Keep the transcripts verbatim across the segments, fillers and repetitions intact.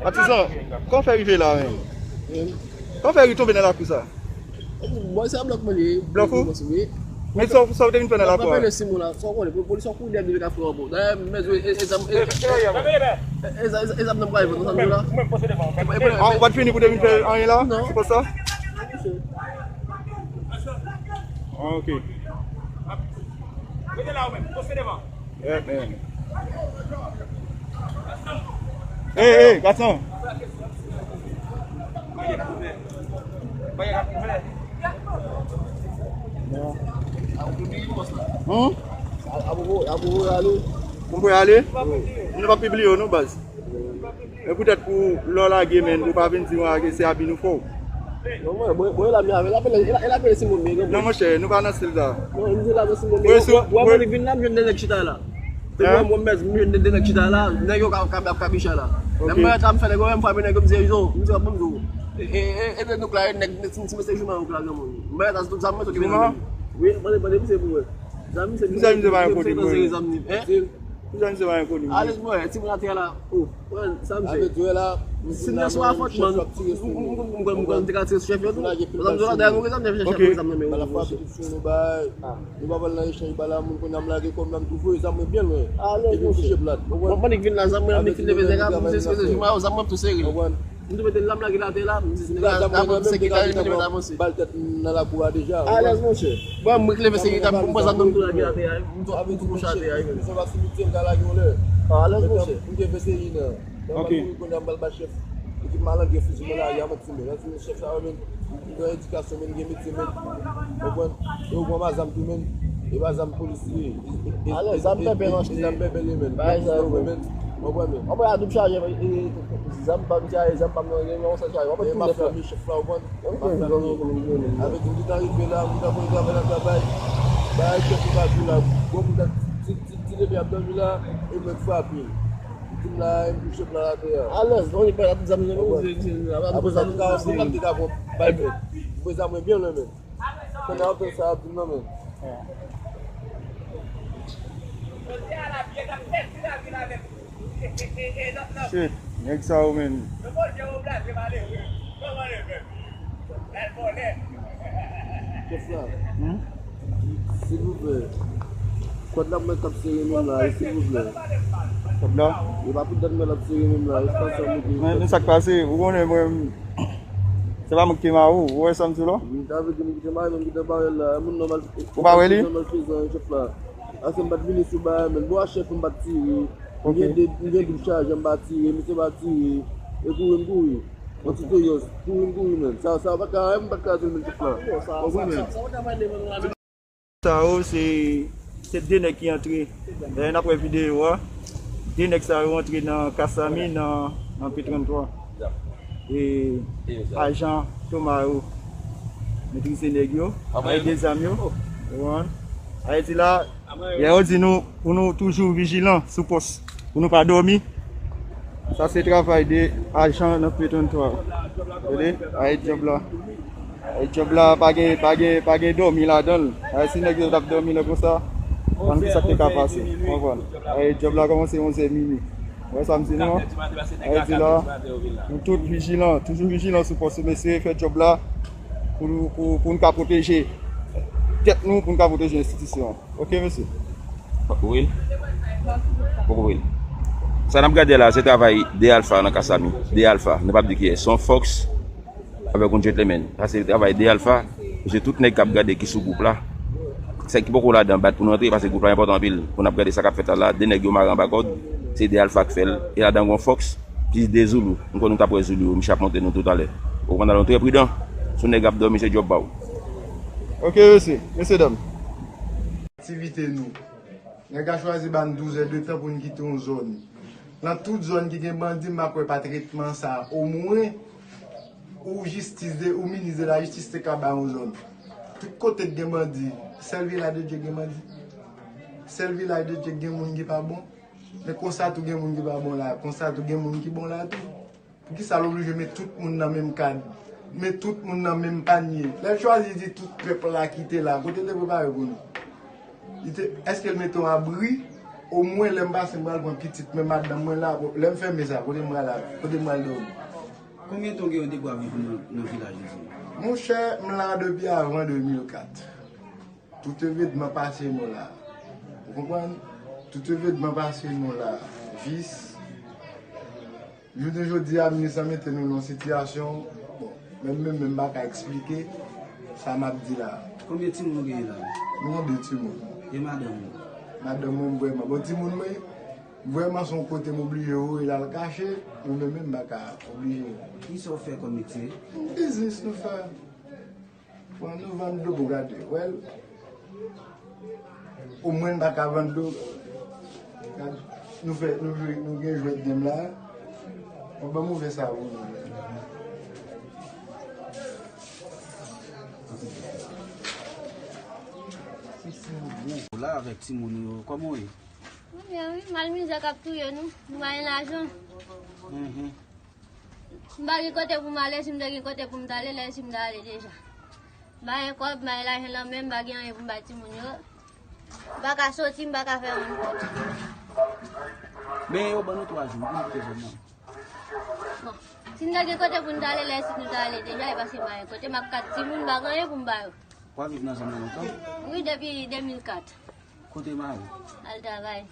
Patizan, kòman w fè rive la menm? Kòman w fè tonbe nan lakou sa? Bòy sa blòk mwen li. Blòk ou? Wi. Men sa w te vin fè nan lakou a? Mwen pale Simon la, sa w konnen, polis an kouri dèyè m depi ka fè yon bon. Dayè, men e zam e zam nan pral vòt ansanm yo la. Ah, ou pa t fini pou te vin fè anyen la? Non. Se pa sa? Ah, ok. Yeah, man. Hey, hey, gason. Hmm? Mwen pou ale. Mwen pa pibliye w non, baz. Men poutèt pou lè w lage, men ou pa vin di mwen ke se abi nou fè w. Non, mwen, mwen, mwen la, men avè l, apèl, e la, e la, apèl Simon, men, non, monchè, nou pa nan stil sa. Non, m di la, men Simon, men, wè, wè, mwen vin la, m jwenn de nèg chita la. Depi mwen, mwen, m jwenn de nèg chita la, nèg yo ka, ka, ka bicha la. Lè mwen antre, m fè nèg yo, m frape nèg yo, m di, yo, m di, bon, m di, e, e, e, e, nèg nou la, nèg, nèg, ti, ti mesye jouman yo la, granmoun. Mwen antre, tout zam mwen, tout ki vin. Wi, mwen, mwen, misye pou wè. Zam misye, misye pa yon kote, mwen. Zam ni, hein? Pou jan se pa enkoni. Alèz mwen, timoun atè la. Oh, mwen, sa m fè. Avèk dwèl la, si m nan sou afwontman, m konn te ka tire sou chèf yo tou. Zam dwèl la, dayè, mwen, zam chèf, zam nan men. Bal la frape tout sou nou, bay. Nou pa pral nan echanj bal la, moun konn ap lage kòm nan tou voye zam mwen byen lwen. Alèz mwen, chèf la. Mwen, mwen, vin la, zam mwen, m fin leve zèk la, m se eskize, zam mwen tou sere. M tou mete l la, m lage l atè la, m di, nèg la, zam mwen menm, m te ka vin avanse. Bal tèt nan lakou a deja. Alèz, monchè. Bon, mwen ki leve seri, m pran zam nan, m tou lage atè a, m tou, m tou kouche atè a. Misye pa sou misye, m ka lage yon lè. Alèz, monchè. M te fè seri nan. Ok. Mwen konnen m pral bat chèf. Ekip malandren fizye mwen la, y a mwen ti men. Chèf sa yo, men, m gen edikasyon, men, m gen metye, men. Konprann? E ou pran ma zam tou, men. E pa zam polis li ye. Alèz, zam pèpè nan cheri. Zam pèpè li, men. Bay sa yo, men. Konprann, men. Anmwey a doub chaje, e, e, zam pa m chaje, zam pa m nan, gen yon sèl chaje. W ap tout nèf la. Chèf la, ou konn? M ap fè li. Avèk yon ti tan rive la, yon ti tan pou travay nan travay. Bay chèf li pa di la. Bon, pou ti, ti, ti, ti bebe ap dòmi la, e mwen frape. Di m la, e m touche pla atè a. Alèz, non, li pa t ap di zam nan, non, se, se, se, apre sa, nou ka, nou pa t ka pran bay fèt. Mwen zam mwen byen lwen, men. Kounye a, w ap tann sa y ap di m nan, men. Shit, nèg sa yo, men. Chèf la. Hmm? Silvouplè. Kòd la mwen k ap sere menm la, silvouplè. Kòd la? E pa pou dat mwen l ap sere menm la, espas sa mete. Men, men sa k pase, ou konnen mwen, se pa mwen ki te mare w, ou wè sa m di w la? M ta vle di m ki te mare, men m ki te bare l la, moun nòmal. Ou pa wè li? Nòmal pezan, chèf la. Ase m pa t vini sou bagay, men bon, a chèf m pa t tire. M gen de, m gen doub chaje, m pa tire, misye pa tire. E kouri m kouri. Yon ti toyòs, kouri m kouri, men. Sa, sa pa ka, m pa t ka di l, men chèf la. Konprann, men. Sa yo, se, se de nèg ki antre. Dayè, n ap wè videyo a. De nèg sa yo antre nan Kasami, nan, nan P tranntwa. E ajan Toma yo metrize nèg yo, avèk de zam yo. Ou konprann? Sa vle di la, lè yo di nou, pou nou toujou vijilan sou pòs, pou nou pa dòmi. Sa se travay de ajan nan P tranntwa. Tande? Ay, djòb la. Ay, djòb la, pa gen, pa gen, pa gen dòmi ladan l. Ay, si nèg yo t ap dòmi lè konsa, konn ki sa k te ka pase. Konprann? Ay, djòb la kòmanse onzè mini. Wè sa m di nou an? Ay, di la, nou tout vijilan, toujou vijilan sou pòs, mesye, fè djòb la pou, pou, pou n ka pwoteje tèt nou, pou n ka pwoteje enstitisyon an. Ok, mesye. Poko wi. Poko wi. Sa n ap gade la, se travay de alfa nan Kasami. De alfa, nou p ap di kiyès. Se yon fòks avèk yon gentleman. Sa se travay de alfa. Se tout nèg k ap gade ki sou gwoup la. Sa ki poko ladan, bat pou nou antre, paske gwoup la enpòtan anpil. Pou n ap gade sa k ap fèt la, la, de nèg yo mare anba kòd. Se de alfa k fè l. E ladan yon fòks, plis de zoulou. M konnen nou t ap wè zoulou yo, misye ap montre nou toutalè. Ou konn al trè pridan. Si yon nèg ap dòmi, se djòb pa w. Ok, mesye, mesye dam. Aktivite nou. Nèg la chwazi ba n douz è de tan pou n kite yon zòn. Nan tout zòn ki gen bandi, m pa kwè pa tretman sa, omwen, ou jistis de, ou minis de la jistis te ka ba yon zòn. Tout kote k gen bandi, sèl Vilaj de Dye gen bandi. Sèl Vilaj de Dye gen moun ki pa bon. Men konsa tou gen moun ki pa bon la, konsa tou gen moun ki bon la tou. Poukisa l oblije met tout moun nan menm kad? Met tout moun nan menm panye? Lè l chwazi di tout pèp la kite la, kote l te prepare pou nou? Li te, èske l mete yon abri? Omwen lè m pase m pral pran pitit mwen, madanm mwen la, lè m fèmen sa, kote m pral la, kote m pral dòmi? Konbyen tan w gen yon debwa viv nan, nan vilaj isit? Monchè, m la depi avan de mil kat. Tout evenman pase nou la. Ou konprann? Tout evenman pase nou la. Vis. Jounen jodi a, minis lan mete nou nan sitiyasyon, bon, menm menm menm m pa ka eksplike sa m ap di la. Konbyen timoun ou genyen la? M gen de timoun. E madanm ou? Madanm mwen vrèman. Bon, timoun mwen, vrèman se yon kote m oblije voye l al kache, mwen menm menm m pa ka oblije. Kisa w fè kòm metye? Biznis nou fè. Bon, nou vann dlo pou gade. Well, omwen n pa ka vann dlo. Gad, nou fè, nou jwe, nou gen jwèt game la. Bon, ban m ouvè sa pou nou. Ou la avèk timoun ou yo, kòman w ye? Mwen byen wi, mal mizè k ap touye nou, nou pa gen lajan. M pa gen kote pou m ale, si m te gen kote pou m t ale, lè isi m ta ale deja. M pa gen kòb, m pa gen lajan nan men m, m pa gen anyen pou m bay timoun yo. M pa ka soti, m pa ka fè anyen. Men yo ban nou twa jou pou nou kite zòn nan. Bon, si m te gen kote pou m t ale, lè isi nou ta ale deja, e paske m pa gen kote, m ak kat timoun, m pa gen anyen pou m ba yo. W ap viv nan zòn nan lontan? Wi, depi de mil kat. Kote mari w? Al travay.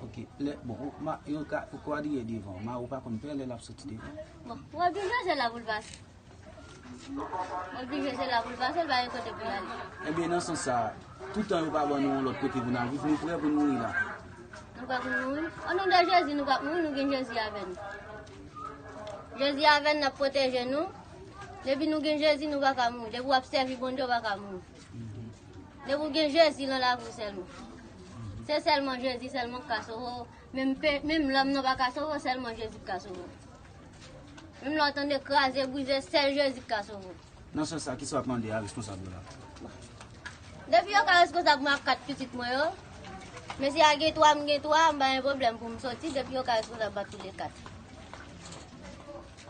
Ok. Lè, bon, ou, ma, yo ka, ou kwadriye devan w. Mari w pa konn pè lè l ap soti devan w? Bon, w oblije se la pou l pase. W oblije se la pou l pase, l pa gen kote pou l ale. Ebyen, nan sans sa a, toutan yo pa ban nou yon lòt kote pou n al viv, nou prè pou n mouri la. Nou prè pou n mouri? O non de Jezi, nou p ap mouri, nou gen Jezi avè nou. Jezi avè n, l ap pwoteje nou. Depi nou gen Jezi, nou pa ka mouri. Depi w ap sèvi Bondye, w pa ka mouri. Depi w gen Jezi nan lavi w sèlman. Se sèlman Jezi sèlman k ka sove w. Menm, menm lòm nan pa ka sove w, sèlman Jezi k ka sove w. Menm lè w tande kraze, brize, sèl Jezi k ka sove w. Nan sans sa, kisa w ap mande a responsab yo la? Depi yo ka responsab mwen ak kat pitit mwen yo, mesye a gen twa, m gen twa, m pa gen pwoblèm pou m soti, depi yo ka responsab m ak tou le kat.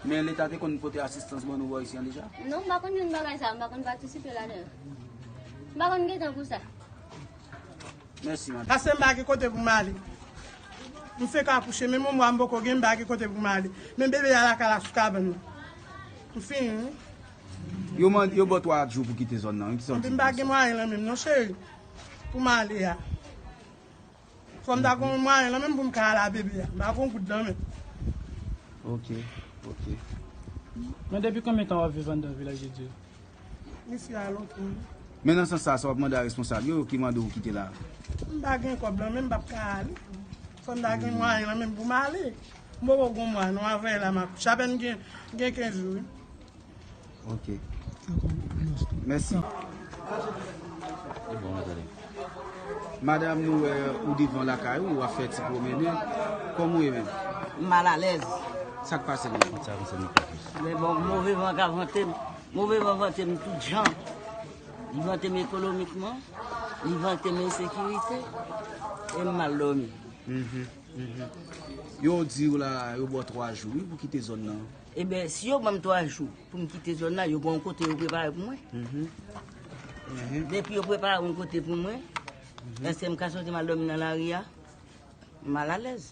Men Leta te konn pote asistans ban nou bò isi an deja? Non, m pa konn jwenn bagay sa, m pa konn patisipe ladan yo. M pa konn gen tan pou sa. Mèsi, madanm. Paske m pa gen kote pou m ale. M fenk akouche, men mwa m poko gen, m pa gen kote pou m ale. Men bebe a lakay la sou kabann nan. M fini wi. Yo mande, yo ba w twa jou pou kite zòn nan wi, kisa w di pou sa? Epi m pa gen mwayen lan menm non cheri, pou m ale a. Fò m ta gen yon mwayen lan menm pou m ka al a bebe a. M pa gen yon goud lan menm. Ok, ok. Men depi konbyen tan w ap viv anndan Vilaj de Dye? Isi a lontan. Men nan sans sa, sa w ap mande a responsab yo, yo ki mande w kite la a? M pa gen kòb lan menm, m p ap ka ale. Fò m ta gen mwayen lan menm pou m ale. M poko gen yon mwa non, avè la m akouche. Apèn gen, gen kenz jou wi. Ok. Mèsi. Madanm, nou wè ou devan lakay ou, w ap fè ti pwomennen. Kòman w ye menm? M malalèz. Sa k pase menm? Konn sa konse nou pa plis. Men bon, move van ka vante m. Move van vante m tout jan. Li vante m ekonomikman, li vante m ensekirite, e m mal dòmi. Yo di w la, yo ba w twa jou wi pou kite zòn nan. Ebyen, si yo ban m twa jou pou m kite zòn nan, yo gen yon kote yo prepare pou mwen. Depi yo prepare yon kote pou mwen, èske m ka soti m al dòmi nan lari a? M malalèz.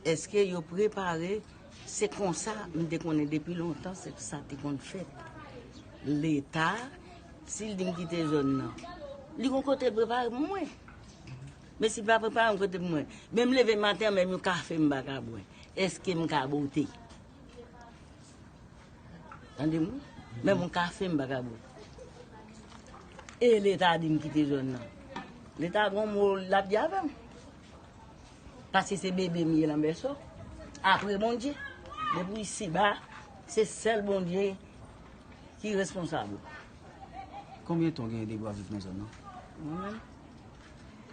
Èske yo prepare? Se konsa m te konnen depi lontan, se sa te konn fèt. Leta, si l di m kite zòn nan, li gen yon kote l prepare pou mwen. Men si l pa prepare yon kote pou mwen, menm leve maten an, menm yon kafe m pa ka bwè, èske m ka bote? Tande m wi. Menm yon kafe m pa ka bwè. E Leta di m kite zòn nan. Leta gon mo l ap di avè m. Paske se bebe m ye nan bèso. Apre Bondye. Depi isi ba, se sèl Bondye ki responsab. Konbyen tan w genyen depi w ap viv nan zòn nan? Mwen menm?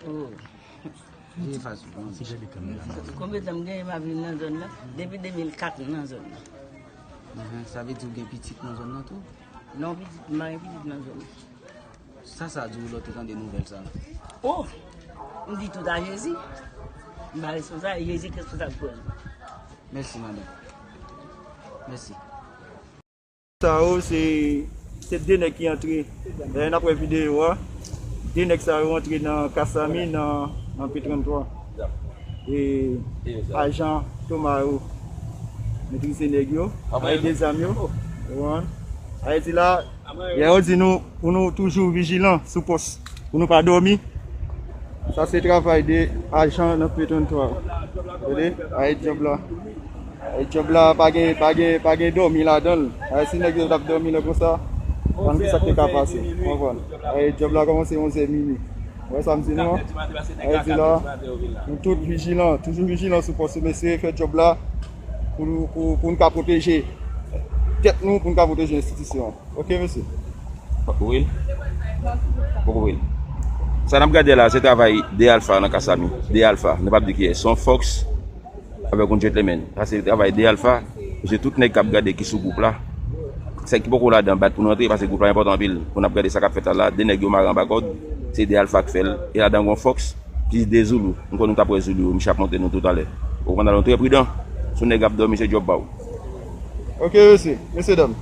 Oh. Veye fas ou. Konbyen tan m genyen m ap viv nan zòn nan? Depi de mil kat m nan zòn nan. Sa vle di w gen pitit nan zòn nan tou? Non, pitit, m pa gen pitit nan zòn nan. Sa sa di w lè w te tande nouvèl sa a? Oh! M di tout a Jezi. M pa responsab, Jezi k responsab pou l. Mèsi, madanm. Mèsi. Sa yo se, se de nèg ki antre. Dayè n ap wè videyo a. De nèg sa yo antre nan Kasami, nan nan P tranntwa. E ajan Toma yo metrize nèg yo, avèk de zam yo. Ou konprann? Sa vle di la, lè yo di nou pou nou toujou vijilan sou pòs, pou nou pa dòmi. Sa se travay de ajan nan P tranntwa. Tande? Ay djòb la. Ay djòb la pa gen, pa gen, pa gen dòmi ladan l. Ay si nèg yo t ap dòmi nan konsa, konn ki sa k te ka pase. Ou konprann? Ay djòb la kòmanse onzè minui. Ou wè sa m di nou an? Ay di la, nou tout vijilan, toujou vijilan sou pòs yo, mesye, fè djòb la pou, pou, pou n ka pwoteje tèt nou, pou n ka pwoteje enstitisyon an. Ok, mesye. Poko vre l? Poko vre l. Sa n ap gade la, se travay de alfa nan Kasami. De alfa, nou p ap di kiyès. Se yon fòks avèk yon gentleman. Sa se travay de alfa. Se tout nèg k ap gade ki sou gwoup la. Sa ki poko ladan, bat pou nou antre, paske gwoup la enpòtan anpil. Pou n ap gade sa k ap fèt la, la, de nèg yo mare anba kòd. Se de alfa k fè l. E ladan gon fòks, plis de zoulou. Nou konn nou t ap wè zoulou yo, misye ap montre nou toutalè. Ou konn nou trè pridan. Sou nèg ap dòmi, se djòb pa w. Ok, mesye, mesye dam.